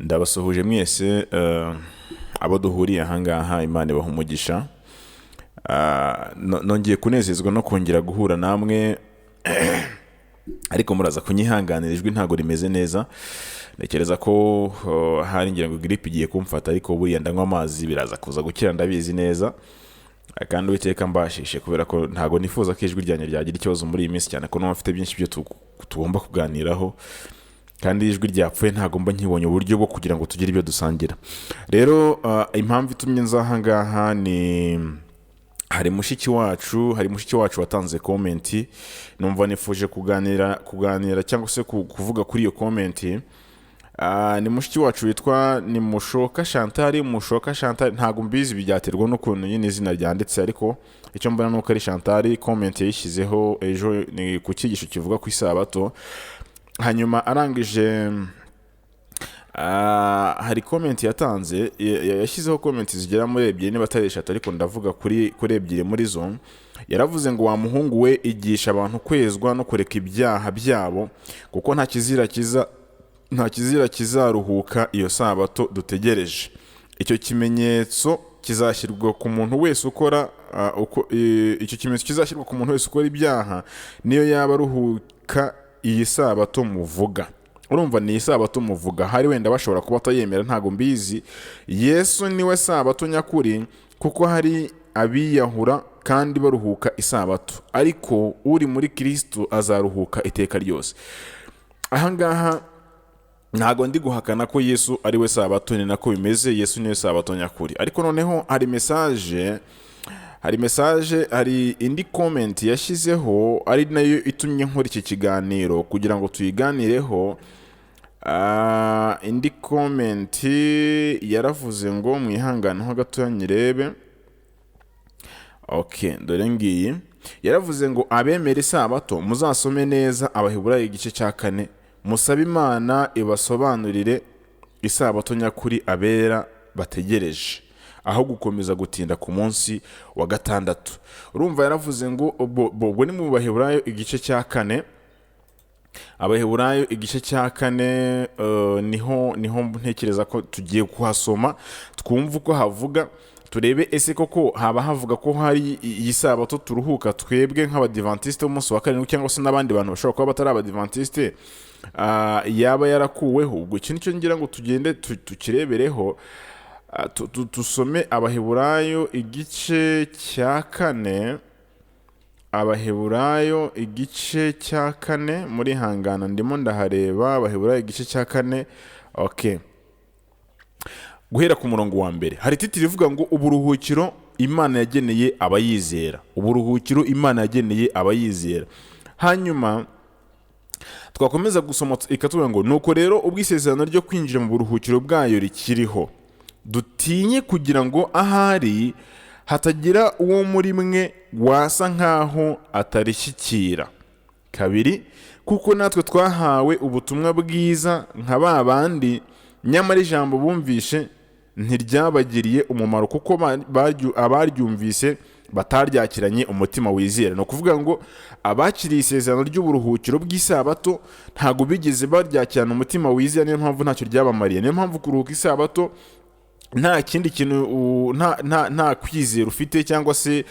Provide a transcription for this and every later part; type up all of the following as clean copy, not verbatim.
Ndabasuhuje mwese abo duhuriye ahangaha, Imana ibaha umugisha. Nongeye kunezezwa no kongera guhura namwe, ariko muraza kunyihanganira, ijwi ntabwo rimeze neza. Ntekereza ko hari ngira ngo giripe igiye kumfata, ariko buriya ndanywa amazi biraza kuza gukira, ndabizi neza. Kandi Uwiteka mbashishe, kubera ko ntabwo nifuza ko ijwi ryanjye ryagira ikibazo muri iyi minsi, cyane ko n'ubu mfite byinshi byo tugomba kuganiraho, kandi iyo ijwi ryapfuye ntabwo mba nkibonye uburyo bwo kugira ngo tugire ibyo dusangira. Rero impamvu itumye nza aha ngaha ni hari mushiki wacu watanze comment, numva nifuje kuganira cyangwa se kuvuga kuri iyo comment. Ni mushiki wacu witwa ni Mushoka Chantal. Mushoka Chantal, ntabwo mbizi, byaterwa n'ukuntu nyine izina ryanditse, ariko icyo mbona ni uko ari Chantal. Comment yayishyizeho ejo, ni ku cyigisho kivuga ku isabato. Hanyuma arangije, hari comment yatanze, yashyizeho comment zigera muri ebyiri niba atari eshatu, ariko ndavuga kuri ebyiri muri zo. Yaravuze ngo: "Wa muhungu we, igisha abantu kwezwa no kureka ibyaha byabo, kuko nta kizira kizaruhuka iyo sabato dutegereje. Icyo kimenyetso kizashyirwa ku muntu wese ukora icyo kimenyetso kizashyirwa ku muntu wese ukora ibyaha, niyo yaba aruhuka iyi sabato muvuga." Urumva, ni isabato muvuga, hari wenda bashobora kuba batayemera, ntabwo mbizi. "Yesu niwe sabato nyakuri, kuko hari abiyahura kandi baruhuka isabato, ariko uri muri Kristo azaruhuka iteka ryose." Ahangaha ntabwo ndi guhakana ko Yesu ari we sabato, ni nako bimeze, Yesu niwe sabato nyakuri. Ariko noneho hari message, hari indi comment yashyizeho, ari nayo itumye nkora iki kiganiro kugira ngo tuyiganireho. Indi comment yaravuze ngo, mwihanganeho gatoya nyirebe. Ok, dore ngiyi. Yaravuze ngo: "Abemera isabato, muzasome neza Abaheburayo igice cya 4, musabe Imana ibasobanurire isabato nyakuri abera bategereje, aho gukomeza gutinda ku munsi wa gatandatu." Urumva yaravuze ngo ubwo ni mu Baheburayo igice cya 4. Abaheburayo igice cya 4, niho ntekereza ko tugiye kuhasoma, twumve uko havuga, turebe ese koko haba havuga ko hari iyi sabato turuhuka twebwe nk'abadivantisite b'umunsi wa karindwi, cyangwa se n'abandi bantu bashobora kuba batari abadivantisite, yaba yarakuweho. Ubwo iki nicyo ngira ngo tugende tukirebereho. Tusome Abaheburayo igice cya 4. Abaheburayo igice cya 4, muri hangana ndimo ndahareba. Abaheburayo igice cya 4, ok, guhera ku murongo wa mbere. Hari title ivuga ngo "Uburuhukiro Imana yageneye abayizera", uburuhukiro Imana yageneye abayizera. Hanyuma twakomeza gusoma, ikatubwira ngo: "Nuko rero ubwo isezerano ryo kwinjira mu buruhukiro bwayo rikiriho, dutinye kugira ngo ahari hatagira uwo muri mwe wasa nkaho atarishyikira. Kabiri, kuko natwe twahawe ubutumwa bwiza nka ba bandi, nyamara ijambo bumvishe ntiryabagiriye umumaro, kuko abaryumvise bataryakiranye umutima wizera." Ni ukuvuga ngo abakiriye isezerano ry'uburuhukiro bw'isabato ntabwo bigeze baryakirana umutima wizera, niyo mpamvu ntacyo ryabamariye. Niyo mpamvu kuruhuka isabato nta kindi kintu, nta kwizera ufite, cyangwa se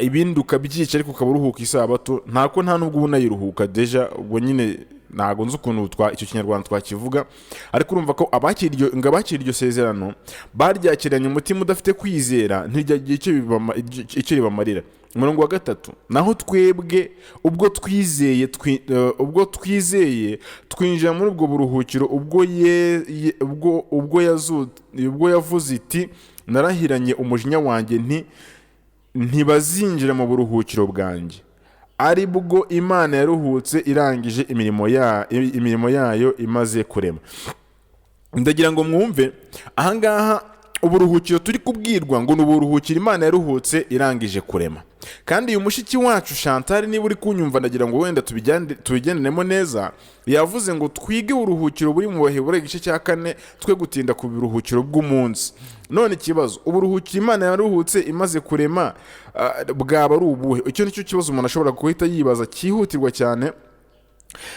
ibindi ukabyica, ariko ukaba uruhuka isabato, ntako nta nubwo uba unayiruhuka déjà. Ubwo nyine ntabwo nzi ukuntu icyo kinyarwanda twakivuga, ariko urumva ko abakira iryo sezerano baryakiranye umutima udafite kwizera, ntiryagira icyo ribamarira. Umurongo wa 3: "Naho twebwe ubwo twizeye twinjira muri ubwo buruhukiro, ubwo ye, ye- ubwo ubwo yazu ubwo yavuze iti: 'Narahiranye umujinya wanjye nti: Ntibazinjira mu buruhukiro bwanjye,' ari bwo Imana yaruhutse irangije imirimo yayo imaze kurema." Ndagira ngo mwumve ahangaha, uburuhukiro turi kubwirwa ngo ni uburuhukiro Imana yaruhutse irangije kurema. Kandi uyu mushiki wacu Chantal, niba uri kunyumva, ndagira ngo wenda tubigendanemo neza. Yavuze ngo twige uburuhukiro buri mu Baheburayo igice cya 4, twe gutinda ku buruhukiro bw'umunsi. None ikibazo, uburuhukiro Imana yaruhutse imaze kurema bwaba ari ubuhe? Icyo nicyo kibazo umuntu ashobora guhita yibaza cyihutirwa cyane.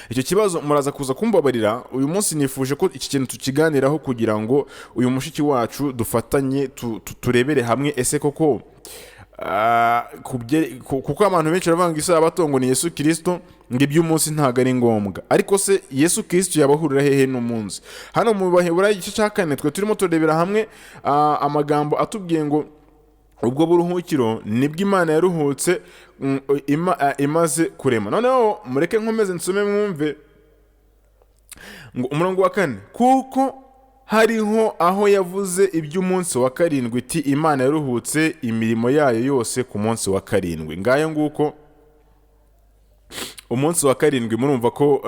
Icyo kibazo muraza kuza kumbabarira. Uyu munsi nifuje ko iki kintu tukiganiraho kugira ngo uyu mushiki wacu dufatanye turebere hamwe ese koko kuko abantu benshi baravuga ngo isabato ngo ni Yesu Kirisito, ngo iby'umunsi ntabwo ari ngombwa. Ariko se Yesu Kirisito yabahurira hehe n'umunsi? Hano mu Baheburayo igice cya 4 twe turimo turebera hamwe amagambo atubwiye ngo ubwo buruhukiro nibwo Imana yaruhutse imaze kurema. Noneho mureke nkomeze nsome mwumve ngo umurongo wa 4: kuko hariho aho yavuze iby'umunsi wa karindwi iti: "Imana yaruhutse imirimo yayo yose ku munsi wa karindwi." Ngayo nguko, umunsi wa karindwi murumva ko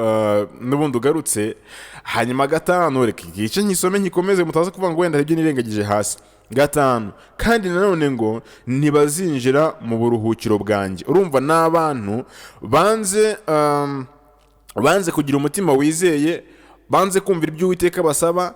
n'ubundi ugarutse. Hanyuma 5, reka igice nkisome nkikomeze, mutaza kuvuga ngo wenda hari ibyo nirengagije hasi. 5: kandi nanone ngo: "Ntibazinjira mu buruhukiro bwanjye." Urumva ni abantu banze kugira umutima wizeye, banze kumvira ibyo Uwiteka basaba.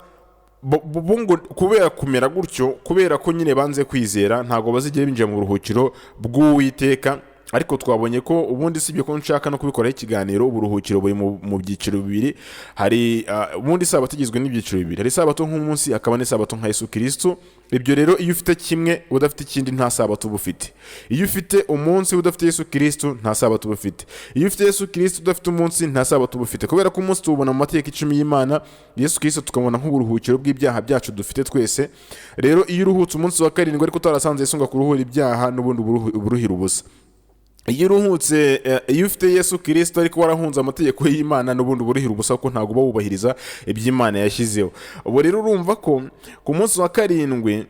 Bo ngo kubera kumera gutyo, kubera ko nyine banze kwizera, ntabwo bazigera binjira mu buruhukiro bw'Uwiteka. Ariko twabonye ko ubundi, sibyo ko nshaka no kubikoraho ikiganiro, uburuhukiro buri mu byiciro bibiri. Hari ubundi isabato igizwe n'ibyiciro bibiri: hari isabato nk'umunsi, hakaba n'isabato nka Yesu Kirisitu. Ibyo rero, iyo ufite kimwe udafite ikindi, nta sabato uba ufite. Iyo ufite umunsi udafite Yesu Kirisitu, nta sabato uba ufite. Iyo ufite Yesu Kirisitu udafite umunsi, nta sabato uba ufite, kubera ko umunsi tuwubona mu mategeko 10 y'Imana, Yesu Kirisitu tukamubona nk'uburuhukiro bw'ibyaha byacu dufite twese. Rero iyo uruhutse umunsi wa karindwi ariko utarasanze Yesu ngo akuruhure ibyaha, n'ubundi uburuhira ubusa. Iyo uruhutse iyo ufite Yesu Kirisito ariko warahunze amategeko y'Imana, n'ubundi uburuhira ubusa, kuko ntabwo uba wubahiriza ibyo Imana yashyizeho. Ubu rero urumva ko ku munsi wa karindwi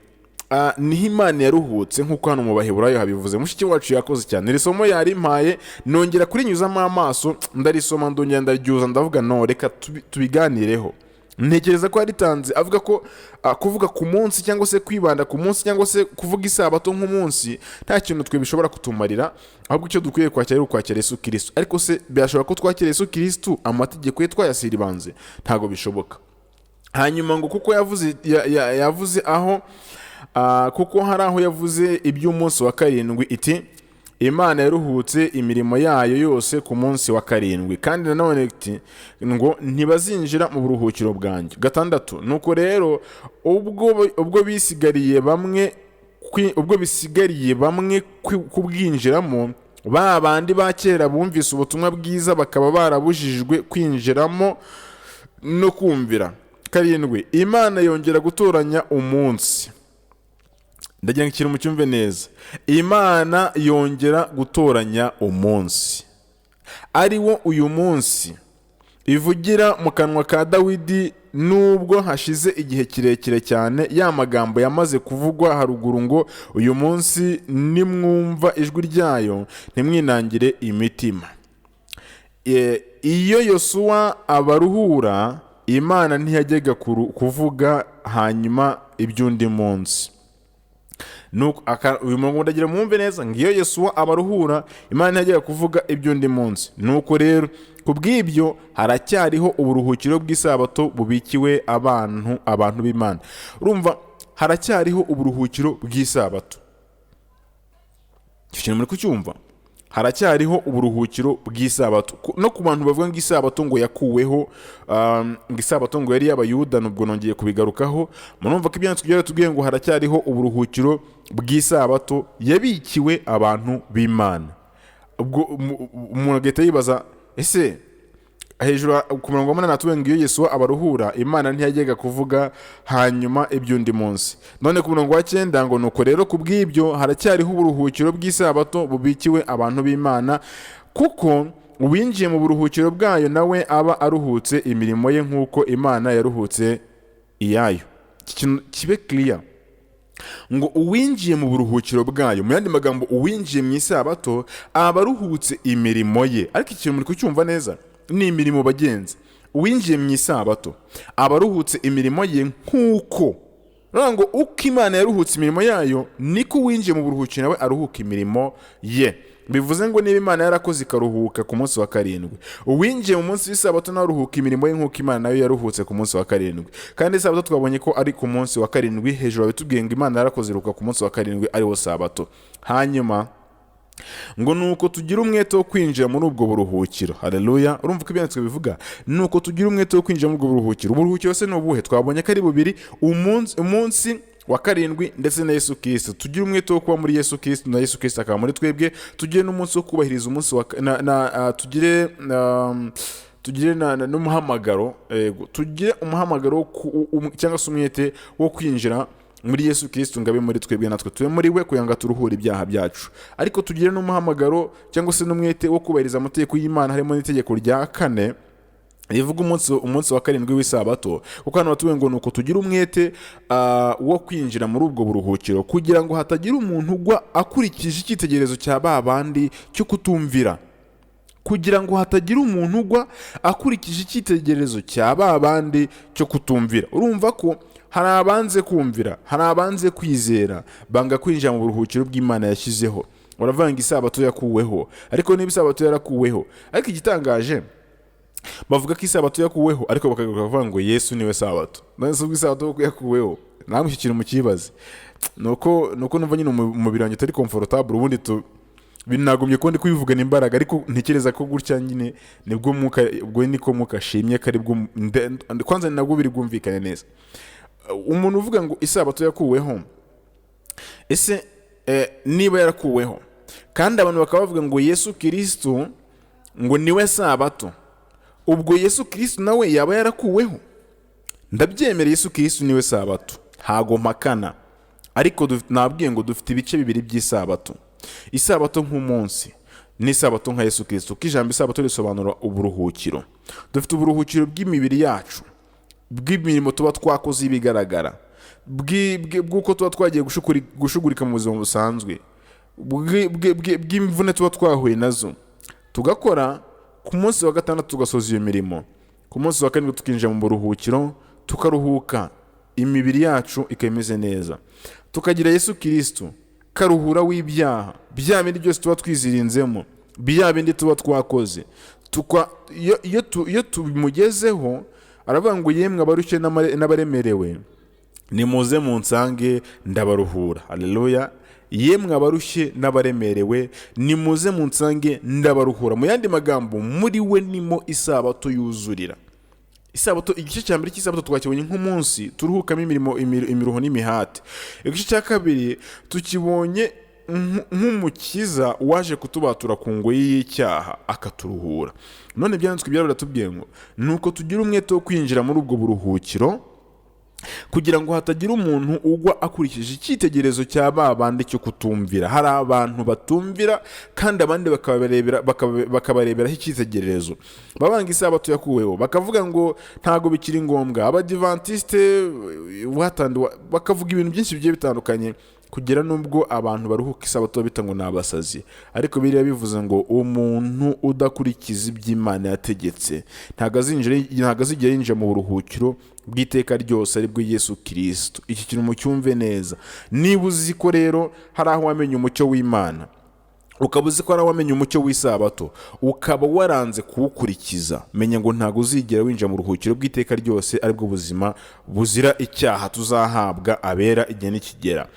niho Imana yaruhutse, nk'uko hano mu Baheburayo habivuze. Mushiki wacu yakoze cyane, iri somo yarimpaye, nongera kurinyuzamo amaso, ndarisoma, ndongera ndaryuza, ndavuga: "No, reka tubiganireho." Ntekereza ko yaritanze avuga ko kuvuga ku munsi cyangwa se kwibanda ku munsi cyangwa se kuvuga isabato nk'umunsi nta kintu twe bishobora kutumarira, ahubwo icyo dukwiye kwakira ari ukwakira Yesu Kirisitu. Ariko se birashoboka ko twakira Yesu Kirisitu amategeko ye twayasiribanze? Ntabwo bishoboka. Hanyuma ngo kuko yavuze yavuze aho kuko hari aho yavuze iby'umunsi wa karindwi iti: "Imana yaruhutse imirimo yayo yose ku munsi wa karindwi." Kandi nanone iti ngo: "Ntibazinjira mu buruhukiro bwanjye." 6: nuko rero ubwo bisigariye bamwe kubwinjiramo, ba bandi ba kera bumvise ubutumwa bwiza bakaba barabujijwe kwinjiramo no kumvira. 7: Imana yongera gutoranya umunsi. Ndagira ngo ikintu mucyumve neza. Imana yongera gutoranya umunsi, ari wo uyu munsi, ivugira mu kanwa ka Dawidi nubwo hashize igihe kirekire cyane, ya magambo yamaze kuvugwa haruguru ngo: "Uyu munsi nimwumva ijwi ryayo, ntimwinangire imitima." Iyo Yosuwa abaruhura, Imana ntiyajyaga kuvuga hanyuma iby'undi munsi. Nuko uyu murongo ndagira mwumve neza ngo iyo Yosuwa abaruhura, Imana ntiyajyaga kuvuga iby'undi munsi. Nuko rero ku bw'ibyo haracyariho uburuhukiro bw'isabato bubikiwe abantu b'Imana. Urumva haracyariho uburuhukiro bw'isabato. Icyo kintu muri kucyumva? Haracyariho uburuhukiro bw'isabato. No ku bantu bavuga ngo isabato ngo yakuweho, ngo isabato ngo yari iy'Abayuda, nubwo nongeye kubigarukaho, murumva ko Ibyanditswe byaratubwiye ngo haracyariho uburuhukiro bw'isabato yabikiwe abantu b'Imana. Ubwo umuntu agahita yibaza: ese hejuru ku murongo wa 8 natubwiye ngo iyo Yesu abaruhura, Imana ntiyajyaga kuvuga hanyuma iby'undi munsi. None ku murongo wa 9 ngo: nuko rero ku bw'ibyo haracyariho uburuhukiro bw'isabato bubikiwe abantu b'Imana, kuko uwinjiye mu buruhukiro bwayo nawe aba aruhutse imirimo ye nk'uko Imana yaruhutse iyayo. Iki kintu kibe clear, ngo uwinjiye mu buruhukiro bwayo, mu yandi magambo uwinjiye mu isabato aba aruhutse imirimo ye. Ariko ikintu muri kucyumva neza ni imirimo, bagenzi. Uwinjiye mu isabato aba aruhutse imirimo ye nk'uko, urabona ngo uko Imana yaruhutse imirimo yayo, niko uwinjiye mu buruhukiro nawe aruhuka imirimo ye. Bivuze ngo niba Imana yarakoze ikaruhuka ku munsi wa karindwi, uwinjiye mu munsi w'isabato nawe aruhuka imirimo ye nk'uko Imana nayo yaruhutse ku munsi wa karindwi. Kandi isabato twabonye ko ari ku munsi wa karindwi. Hejuru babitubwiye ngo Imana yarakoze iruhuka ku munsi wa karindwi, ariwo sabato. Hanyuma Ngo nuko tugira umwete wo kwinjira muri ubwo buruhukiro. Haleluya! Urumva uko Ibyanditswe bivuga? Nuko tugira umwete wo kwinjira muri ubwo buruhukiro. Uburuhukiro se ni ubuhe? Twabonye ko ari bubiri: umunsi wa karindwi ndetse na Yesu Kirisito. Tugire umwete wo kuba muri Yesu Kirisito na Yesu Kirisito akaba muri twebwe. Tugire n'umunsi wo kubahiriza umunsi wa na tugire n'umuhamagaro. Yego, tugire umuhamagaro cyangwa se umwete wo kwinjira muri Yesu Kirisito ngo abe muri twebwe, natwe tube muri we, kugira ngo aturuhure ibyaha byacu. Ariko tugire n'umuhamagaro cyangwa se n'umwete wo kubahiriza amategeko y'Imana, harimo n'itegeko rya kane rivuga umunsi wa karindwi w'isabato. Kuko hano batubwiye ngo nuko tugira umwete wo kwinjira muri ubwo buruhukiro, kugira ngo hatagira umuntu ugwa akurikije icyitegererezo cya ba bandi cyo kutumvira. Kugira ngo hatagira umuntu ugwa akurikije icyitegererezo cya ba bandi cyo kutumvira. Urumva ko hari abanze kumvira, hari abanze kwizera, banga kwinjira mu buruhukiro bw'Imana yashyizeho. Baravuga ngo isabato yakuweho. Ariko niba isabato yarakuweho, ariko igitangaje, bavuga ko isabato yakuweho, ariko bakagaruka bavuga ngo Yesu niwe sabato. None se ubwo isabato koko yakuweho? Namwe icyo kintu mukibaze. Nuko numva nyine umubiri wanjye utari comfortable. Ubundi tu binagumye kuba ndi kubivugana imbaraga, ariko ntekereza ko gutya nyine nibwo Mwuka, ubwo niko Mwuka ashimye ko aribwo kwanza ni nabwo biri bwumvikane neza. Umuntu uvuga ngo isabato yakuweho, ese niba yarakuweho kandi abantu bakaba bavuga ngo Yesu Kirisitu ngo niwe sabato, ubwo Yesu Kirisitu nawe yaba yarakuweho? Ndabyemera, Yesu Kirisitu niwe sabato, ntago mpakana. Ariko nabwiye ngo dufite ibice bibiri by'isabato: isabato nk'umunsi n'isabato nka Yesu Kirisitu, kuko ijambo isabato risobanura uburuhukiro. Dufite uburuhukiro bw'imibiri yacu, bw'imirimo tuba twakoze ibigaragara, bw'uko tuba twagiye gushugurika mu buzima busanzwe, bw'imvune tuba twahuye nazo, tugakora ku munsi wa gatandatu, tugasoza iyo mirimo, ku munsi wa karindwi tukinjira mu buruhukiro, tukaruhuka, imibiri yacu ikaba imeze neza. Tukagira Yesu Kirisitu karuhura w'ibyaha, bya bindi byose tuba twizirinzemo, bya bindi tuba twakoze. Iyo tubimugezeho, aravuga ngo: "Yemwe abarushye n'abaremerewe, nimuze munsange, ndabaruhura." Haleluya! "Yemwe abarushye n'abaremerewe, nimuze munsange, ndabaruhura." Mu yandi magambo, muri we nimo isabato yuzurira. Isabato, igice cya mbere cy'isabato twakibonye nk'umunsi turuhukamo imirimo, imiruho n'imihati. Igice cya kabiri tukibonye nk'umukiza waje kutubatura ku ngoyi y'icyaha, akaturuhura. None Ibyanditswe byari biratubwiye ngo nuko tugira umwete wo kwinjira muri ubwo buruhukiro, kugira ngo hatagira umuntu ugwa akurikije icyitegererezo cya ba bandi cyo kutumvira. Hari abantu batumvira kandi abandi bakabareberaho icyitegererezo. Babanga isabato yakuweho, bakavuga ngo ntabwo bikiri ngombwa. Abadivantisite bakavuga ibintu byinshi bigiye bitandukanye, kugera n'ubwo abantu baruhuka isabato bita ngo ni abasazi. Ariko biriya bivuze ngo umuntu udakurikiza iby'Imana yategetse ntabwo azigera yinjira mu buruhukiro bw'iteka ryose, aribwo Yesu Kirisito. Iki kintu mucyumve neza. Niba uzi ko rero hari aho wamenye umucyo w'Imana, ukaba uzi ko hari aho wamenye umucyo w'isabato, ukaba waranze kuwukurikiza, menya ngo ntabwo uzigera winjira mu buruhukiro bw'iteka ryose, aribwo buzima buzira icyaha tuzahabwa abera igihe nikigera.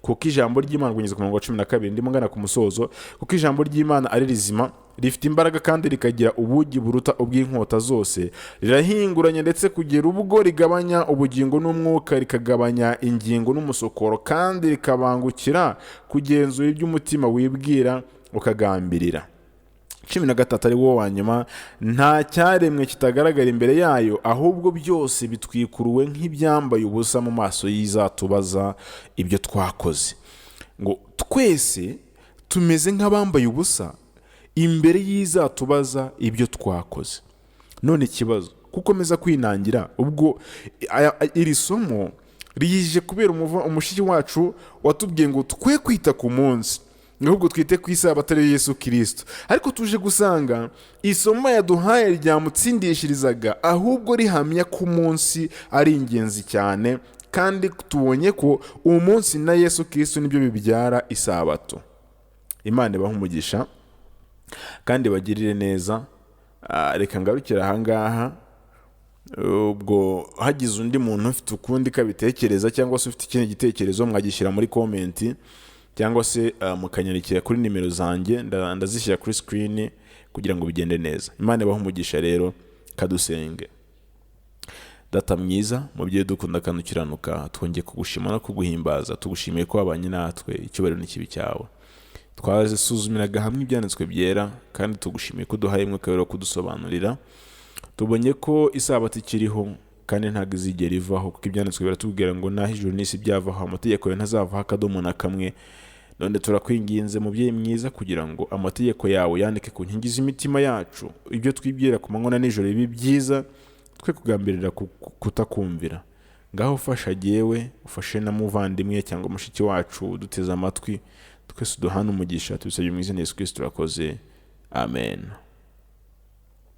Kuko ijambo ry'Imana, kugeza ku murongo wa 12, ndimo ngana ku musozo, kuko ijambo ry'Imana ari rizima, rifite imbaraga kandi rikagira ubugi buruta ubw'inkota zose, rirahinguranya ndetse kugera ubwo rigabanya ubugingo n'umwuka, rikagabanya ingingo n'umusokoro, kandi rikabangukira kugenzura iby'umutima wibwira ukagambirira. 13, ari wo wa nyuma: nta cyaremwe kitagaragara imbere yayo, ahubwo byose bitwikuruwe nk'ibyambaye ubusa mu maso y'izatubaza ibyo twakoze. Ngo twese tumeze nk'abambaye ubusa imbere y'izatubaza ibyo twakoze. None ikibazo, kukomeza kwinangira, ubwo iri somo rije kubera umushiki wacu watubwiye ngo twe kwita ku munsi, ahubwo twite ku isabato, ariyo Yesu Kirisito. Ariko tuje gusanga isomo yaduhaye ryamutsindishirizaga, ahubwo rihamya ko umunsi ari ingenzi cyane, kandi tubonye ko uwo munsi na Yesu Kirisito nibyo bibyara isabato. Imana ibahe umugisha kandi bagirire neza. Reka ngarukire ahangaha. Ubwo hagize undi muntu ufite ukundi kabitekereza cyangwa se ufite ikindi gitekerezo, mwagishyira muri comment. Cyangwa se mukanyandikira kuri nimero zanjye, ndazishyira kuri screen kugira ngo bigende neza. Imana ibahe umugisha. Rero kadusenge. Data mwiza, mubyeyi dukunda kandi ukiranuka, twongeye kugushima no kuguhimbaza. Tugushimiye ko wabanye natwe, icyubahiro n'ikibi cyawe. Twasuzumiraga hamwe ibyanditswe byera, kandi tugushimiye ko uduhaye Umwuka Wera wo kudusobanurira. Tubonye ko isabato ikiriho kandi ntabwo izigera ivaho, kuko ibyanditswe biratubwira ngo naho ijuru n'isi byavaho, amategeko yawe ntazavaho akadomo na kamwe. None turakwinginze, mubyeyi mwiza, kugira ngo amategeko yawe yandike ku nkingi z'imitima yacu, ibyo twibwira ku manywa na nijoro bibe byiza, twe kugambirira kutakumvira. Ngaho ufasha jyewe, ufashe na muvandimwe cyangwa mushiki wacu uduteze amatwi, twese uduhane umugisha. Tubisabye mu izina rya Yesu Kristo, turakoze, amen.